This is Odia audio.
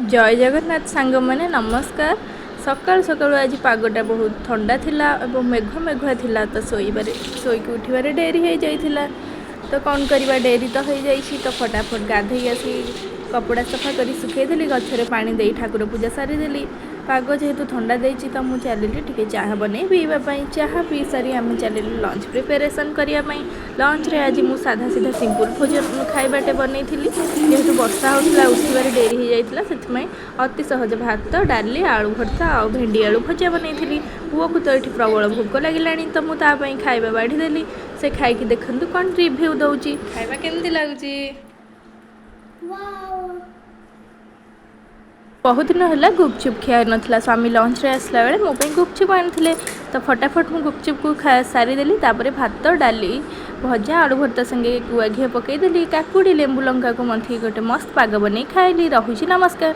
ଜୟ ଜଗନ୍ନାଥ ସାଙ୍ଗମାନେ, ନମସ୍କାର। ସକାଳୁ ସକାଳୁ ଆଜି ପାଗଟା ବହୁତ ଥଣ୍ଡା ଥିଲା ଏବଂ ମେଘୁଆ ମେଘୁଆ ଥିଲା, ତ ଶୋଇବାରେ ଶୋଇକି ଉଠିବାରେ ଡେରି ହେଇଯାଇଥିଲା। ତ କ'ଣ କରିବା, ଡେରି ତ ହେଇଯାଇଛି। ତ ଫଟାଫଟ ଗାଧେଇ ଆସି କପଡ଼ା ସଫା କରି ଶୁଖେଇଦେଲି, ଗଛରେ ପାଣି ଦେଇ ଠାକୁର ପୂଜା ସାରିଦେଲି। ପାଗ ଯେହେତୁ ଥଣ୍ଡା ଦେଇଛି, ତ ମୁଁ ଚାଲିଲି ଟିକେ ଚାହା ବନେଇ ପିଇବା ପାଇଁ। ଚାହା ପିଇ ସାରି ଆମେ ଚାଲିଲୁ ଲଞ୍ଚ ପ୍ରିପାରେସନ୍ କରିବା ପାଇଁ। ଲଞ୍ଚରେ ଆଜି ମୁଁ ସାଧା ସିଧା ସିମ୍ପଲ୍ ଭୋଜନ ଖାଇବାଟେ ବନେଇଥିଲି। ଯେହେତୁ ବର୍ଷା ହେଉଥିଲା, ଉଠିବାରେ ଡେରି ହେଇଯାଇଥିଲା, ସେଥିପାଇଁ ଅତି ସହଜ ଭାତ, ଡାଲି, ଆଳୁ ଭର୍ତ୍ତା ଆଉ ଭେଣ୍ଡି ଆଳୁ ଭଜା ବନେଇଥିଲି। ପୁଅକୁ ତ ଏଠି ପ୍ରବଳ ଭୋକ ଲାଗିଲାଣି, ତ ମୁଁ ତା ପାଇଁ ଖାଇବା ବାଢ଼ିଦେଲି। ସେ ଖାଇକି ଦେଖନ୍ତୁ କ'ଣ ରିଭ୍ୟୁ ଦେଉଛି। ଖାଇବା କେମିତି ଲାଗୁଛି? Wow! ବହୁତ ଦିନ ହେଲା ଗୁପଚୁପ୍ ଖିଆ ହେଇନଥିଲା। ସ୍ୱାମୀ ଲଞ୍ଚରେ ଆସିଲା ବେଳେ ମୋ ପାଇଁ ଗୁପଚୁପ୍ ଆଣିଥିଲେ, ତ ଫଟାଫଟ ମୁଁ ଗୁପଚୁପକୁ ସାରିଦେଲି। ତାପରେ ଭାତ, ଡାଲି, ଭଜା, ଆଳୁ ଭର୍ତ୍ତା ସାଙ୍ଗେ ଗୁଆ ଘିଅ ପକାଇଦେଲି। କାକୁଡ଼ି, ଲେମ୍ବୁ, ଲଙ୍କାକୁ ମନ୍ଥିକି ଗୋଟେ ମସ୍ତ ପାଗ ବନେଇ ଖାଇଲି। ରହୁଛି, ନମସ୍କାର।